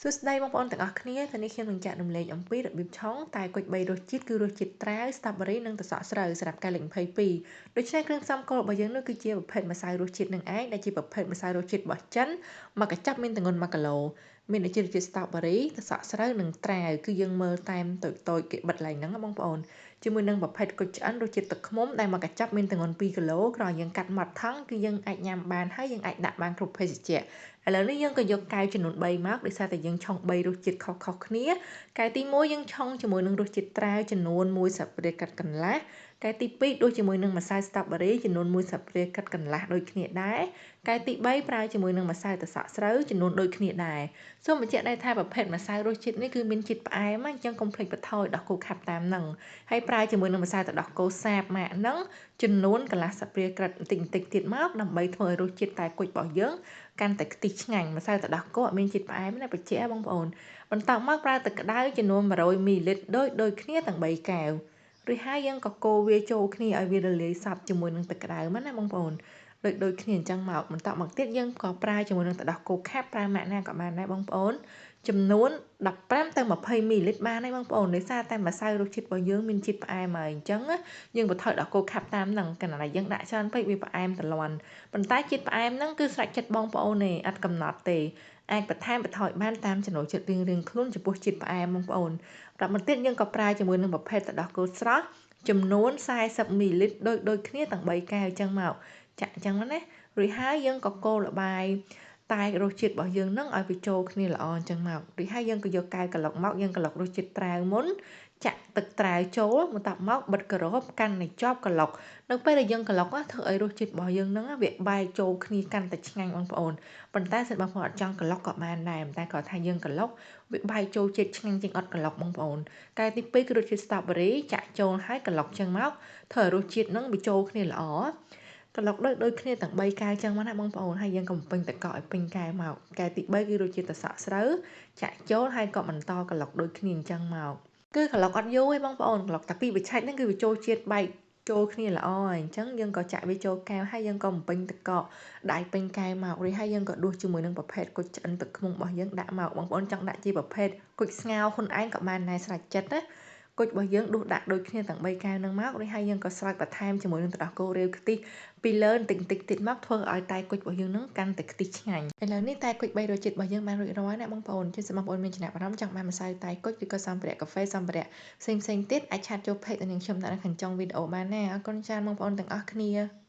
សួស្តីបងប្អូនទាំងអស់គ្នាថ្ងៃនេះខ្ញុំនឹងចែករំលែកអំពីរបៀបឆុងតែគុជ3រសជាតិគឺរសជាតិត្រាវស្ទ្រូប៊េរីនិងត្រសក់ស្រូវសម្រាប់កែវលេខ22ដូច្នេះគ្រឿងផ្សំគោលរបស់យើងនោះគឺជាប្រភេទម្សៅរសជាតិនឹងឯងដែលជាប្រភេទម្សៅរសជាតិរបស់ចិនមកកញ្ចប់មានទម្ងន់1គីឡូមានដូចជារសជាតិស្ទ្រូប៊េរីត្រសក់ស្រូវនិងត្រាវគឺយើងមើលតាមតូចៗគេបិទឡើងហ្នឹងបងប្អូនជាមួយនឹងប្រភេទគុជឆ្អិនរសជាតិទឹកឃ្មុំដែលមកកញ្ចប់មានទម្ងន់2គីឡូក្រោយយើងកាត់ម៉ត់ថង់គឺយើងអាចញ៉ាំបានហើយយើងអាចដាក់បានគ្រប់ភេសជ្ជៈឥឡូវនេះយើងក៏យកកែវចំនួន3មកដោយសារតែយើងឆុង3រសជាតិខុសៗគ្នាកែវទី1យើងឆុងជាមួយនឹងរសជាតិត្រាវចំនួន1ស្លាបព្រាកាត់កន្លះកែវទី2ដួសជាមួយនឹងម្សៅស្ទ្រូប៊េរីចំនួន1ស្លាបព្រាកាត់កន្លះដូចគ្នាដែរកែវទី3ប្រើជាមួយនឹងម្សៅត្រសក់ស្រូវចំនួនដូចគ្នាដែរសូមបញ្ជាក់ដែរថាប្រភេទម្សៅរសជាតិនេះគឺមានជាតិផ្អែមអញ្ចឹងកុំភ្លេចបន្ថយដោះគោខាប់តាមនឹងហើយប្រើជាមួយនឹងម្សៅទឹកដោះគោសាបម៉ាកហ្នឹងចំនួនកន្លះស្លាបព្រាក្រិតបន្តិចៗទៀតមកដើម្បីធ្វើឲ្យរសជាតិតែគុជរបស់យើងកាន់តែខ្ទិះឆ្ងាញ់ម្សៅទឹកដោះគោអត់មានជាតិផ្អែមណាបញ្ជាក់បងប្អូនបន្តមកប្រើទឹកក្តៅចំនួន100មីលីលីត្រដូចគ្នាទាំង3កែវរួចហើយយើងក៏កូរវាចូលគ្នាឲ្យវារលាយសព្វជាមួយនឹងទឹកក្តៅមកណាបងប្អូនដូចគ្នាអញ្ចឹងមកបន្តមកទៀតយើងក៏ប្រើជាមួយនឹងទឹកដោះគោខាប់ប្រើម៉ាកណាក៏បានដែរបងប្អូនចំនួន15ទៅ20មីលីលីត្របានហើយបងប្អូនដោយសារតែម្សៅរសជាតិរបស់យើងមានជាតិផ្អែមហើយអញ្ចឹងយើងបន្ថយដោះគោខាប់តាមហ្នឹងកាលណាយើងដាក់ច្រើនពេកវាផ្អែមតលាន់ប៉ុន្តែជាតិផ្អែមហ្នឹងគឺស្រេចចិត្តបងប្អូនទេអត់កំណត់ទេអាចបន្ថែមបន្ថយបានតាមចំណូលចិត្តរៀងៗខ្លួនចំពោះជាតិផ្អែមបងប្អូនប្រាប់មកទៀតយើងក៏ប្រើជាមួយនឹងប្រភេទទឹកដោះគោស្រស់ចំនួន40មីលីលីត្រដូចគ្នាទាំង3កែវអញ្ចឹងមកចាក់អញ្ចឹងណារួចហើយយើងក៏កូរល្បាយតែរសជាតិរបស់យើងនឹងឲ្យវាចូលគ្នាល្អអញ្ចឹងមករួចហើយយើងក៏យកកែវក្លុកមកយើងក្លុករសជាតិត្រាវមុនចាក់ទឹកត្រាវចូលបន្ទាប់មកបិទគរបកាន់ឲ្យជាប់ក្លុកនៅពេលដែលយើងក្លុកធ្វើឲ្យរសជាតិរបស់យើងនឹងវាបែកចូលគ្នាកាន់តែឆ្ងាញ់បងប្អូនប៉ុន្តែសិនបងប្អូនអត់ចង់ក្លុកក៏បានដែរតែគាត់ថាយើងក្លុកវាបែកចូលជាតិឆ្ងាញ់ជាងអត់ក្លុកបងប្អូនកែវទី2គឺរសជាតិស្ទ្រូប៊េរីចាក់ចូលហើយក្លុកចឹងមកធ្វើឲ្យរសជាតិនឹងវាចូលគ្នាល្អក្លុកដូចគ្នាទាំង3កែវចឹងមកណាបងប្អូនហើយយើងក៏បំពេញទឹកកកឲ្យពេញកែវមកកែវទី3គឺរសជាតិត្រសក់ស្រូវចាក់ចូលហើយក៏បន្តក្លុកដូចគ្នាអញ្ចឹងមកគឺក្លុកអត់យូរទេបងប្អូនក្លុកតែពីរបច្ឆេកហ្នឹងគឺវាចូលជាតិបែកចូលគ្នាល្អហើយអញ្ចឹងយើងក៏ចាក់វាចូលកែវហើយយើងក៏បំពេញទឹកកកដៃពេញកែវមករួចហើយយើងក៏ដួសជាមួយនឹងប្រភេទគុជឆ្អិនទឹកឃ្មុំរបស់យើងដាក់មកបងប្អូនចង់ដាក់ជាប្រភេទគុជស្ងោរខ្លួនឯងក៏បានដែរស្រេចចិត្តណាគុជរបស់យើងដួសដាក់ដូចគ្នាទាំង3កែវហ្នឹងមករួចហើយយើងក៏ស្រោចបន្ថែមជាមួយនឹងទឹកដោះគោរាវខ្ទិះពីលើបន្តិចទៀតមកធ្វើឲ្យតែគុជរបស់យើងហ្នឹងកាន់តែខ្ទិះឆ្ងាញ់ឥឡូវនេះតែគុជ3រសជាតិរបស់យើងបានរួចរាល់ណាបងប្អូនជិះសម្រាប់បងប្អូនមានចំណាប់អារម្មណ៍ចង់បានម្សៅតែគុជឬក៏សម្ភារៈកាហ្វេសម្ភារៈផ្សេងៗទៀតអាចឆាតចូល page របស់នាងខ្ញុំដាក់នៅខាងចុងវីដេអូបានណាអរគុណច្រើនបងប្អូនទាំងអស់គ្នា។